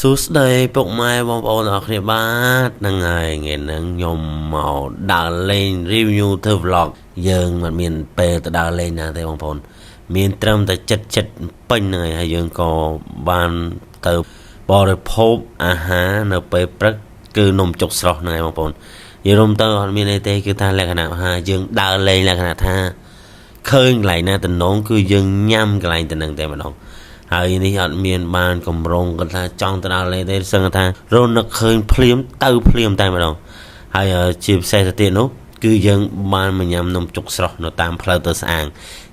សួស្តីពុកម៉ែបងប្អូនអរគ្នាបាទហ្នឹងហើយថ្ងៃហ្នឹងខ្ញុំមកដើរលេង review ធ្វើ vlog យើងមិនមានពេលទៅដើរលេងណាទេបងប្អូនមានត្រឹមតែចិត្តចិត្តពេញហ្នឹងហើយហើយយើងក៏បានទៅបរិភោគអាហារនៅពេលព្រឹកគឺនំចុកស្រស់ហ្នឹងហើយបងប្អូននិយាយរួមទៅអត់មានអីទេគឺថាលក្ខណៈថាយើងដើរលេងលក្ខណៈថាឃើញកន្លែងណាតំណងគឺយើងញ៉ាំកន្លែងតំណឹងតែម្ដងហើយនេះអត់មានបានកម្រងគាត់ថាចង់ទៅដល់លេងទេសឹងថារនឹកឃើញភ្លាមទៅភ្លាមតែម្ដងហើយជាពិសេសទៅទៀតនោះគឺយើងបានមកញ៉ាំនំជុកស្រស់នៅតាមផ្លូវទៅស្អាង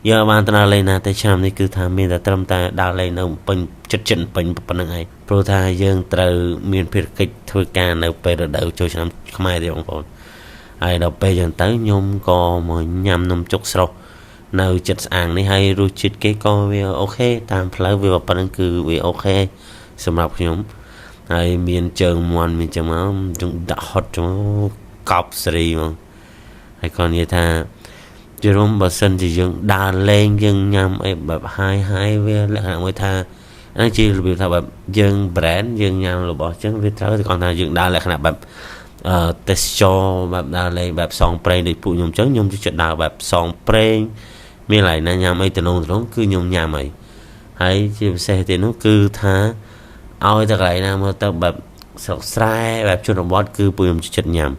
យើងបានទៅដល់លេងណាតែឆ្នាំនេះគឺថាមានតែត្រឹមតែដើរលេងនៅពេញចិត្តចិត្តពេញប៉ុណ្្នឹងឯងព្រោះថាយើងត្រូវមានភារកិច្ចធ្វើការនៅពេលរដូវចូលឆ្នាំខ្មែរទេបងប្អូនហើយដល់ពេលចឹងទៅខ្ញុំក៏មកញ៉ាំនំជុកស្រស់នៅចិត្តស្អាងនេះហើយរសជាតិគេក៏វា OK តាមផ្លូវវាប៉ុណ្្នឹងគឺវា OK សម្រាប់ខ្ញុំហើយមានជើងមន់មានចឹងមកជើងដាក់ហត់ចឹងកប់សេរីហ្មងហើយគាត់និយាយថាជារួមបើសិនជាយើងដើរលេងយើងញ៉ាំអីបែបហាយហាយវាលក្ខណៈមួយថាហ្នឹងជារបៀបថាបែបយើង brand យើងញ៉ាំរបស់ចឹងវាត្រូវតែគាត់ថាយើងដើរលក្ខណៈបែបអឺទេសចរបែបដើរលេងបែបសងប្រេងដូចពួកខ្ញុំចឹងខ្ញុំចូលចិត្តដើរបែបសងប្រេងមានកន្លែងណាញ៉ាំអីតំណងតំណងគឺខ្ញុំញ៉ាំអីហើយជាពិសេសទៀតនោះគឺថាឲ្យតែកន្លែងណាមើលទៅបែបស្រុកស្រែបែបជនបទគឺពួកខ្ញុំចិត្តញ៉ាំ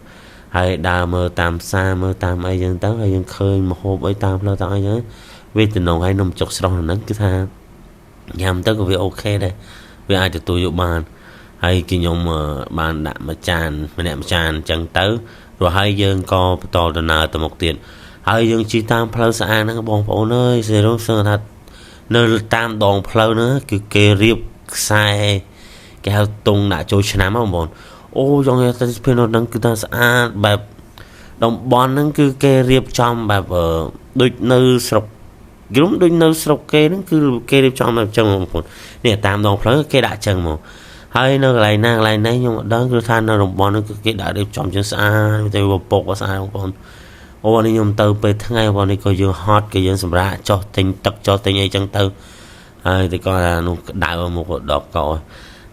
ហើយដើរមើលតាមផ្សារមើលតាមអីចឹងទៅហើយយើងឃើញម្ហូបអីតាមផ្លូវតាមអីចឹងវាតំណងឲ្យនំចុកស្រស់ហ្នឹងគឺថាញ៉ាំទៅក៏វា OK ដែរវាអាចទទួលយកបានហើយគឺខ្ញុំបានដាក់មួយចានម្នាក់មួយចានអញ្ចឹងទៅព្រោះហើយយើងក៏បន្តដំណើរទៅមុខទៀតហើយយើងជិះតាមផ្លូវស្អាតហ្នឹងបងប្អូនអើយសេរុសឹងថានៅតាមដងផ្លូវហ្នឹងគឺគេរៀបខ្សែគេហៅតុងដាក់ចូលឆ្នាំបងប្អូនអូចង់និយាយទៅពេលនោះហ្នឹងគឺថាស្អាតបែបតំបន់ហ្នឹងគឺគេរៀបចំបែបដូចនៅស្រុកយំដូចនៅស្រុកគេហ្នឹងគឺគេរៀបចំបែបចឹងបងប្អូននេះតាមដងផ្លូវគេដាក់ចឹងមកហើយនៅកន្លែងណាកន្លែងនេះខ្ញុំអត់ដឹងគឺថានៅតំបន់ហ្នឹងគឺគេដាក់រៀបចំចឹងស្អាតទៅពពកក៏ស្អាតបងប្អូនអូនេះខ្ញុំទៅពេលថ្ងៃបងនេះក៏យើងហត់ក៏យើងសម្រាកចុះទិញទឹកចុះទិញអីចឹងទៅហើយតែគាត់ថានោះក្តៅមកក៏ដកក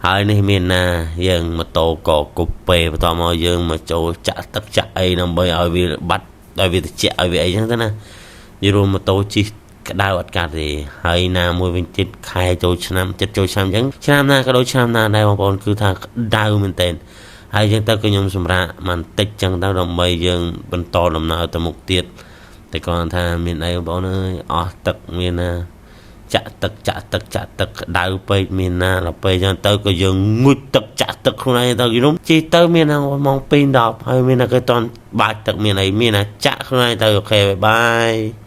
ហើយនេះមានណាយើងម៉ូតូក៏គប់ពេបន្តមកយើងមកចូលចាក់ទឹកចាក់អីដើម្បីឲ្យវាបាត់ឲ្យវាត្រជាក់ឲ្យវាអីចឹងទៅណានិយាយរួមម៉ូតូជិះក្តៅអត់កាត់ទេហើយណាមួយវិញទៀតខែចូលឆ្នាំចិត្តចូលឆ្នាំអញ្ចឹងឆ្នាំណាក៏ដូចឆ្នាំណាដែរបងប្អូនគឺថាក្តៅមែនទែនហើយចឹងទៅក៏ខ្ញុំសម្រាកបន្តិចចឹងទៅដើម្បីយើងបន្តដំណើរទៅមុខទៀតតែគាត់ថាមានអីបងប្អូនអើយអស់ទឹកមានណាចាក់ទឹកចាក់ទឹកចាក់ទឹកក្តៅពេកមានណាដល់ពេលចឹងទៅក៏យើងងូតទឹកចាក់ទឹកខ្លួនឯងទៅខ្ញុំជិះទៅមានម៉ោង2:10ហើយមានតែគេតន់បាច់ទឹកមានអីមានណាចាក់ខ្លួនឯងទៅ OK bye bye.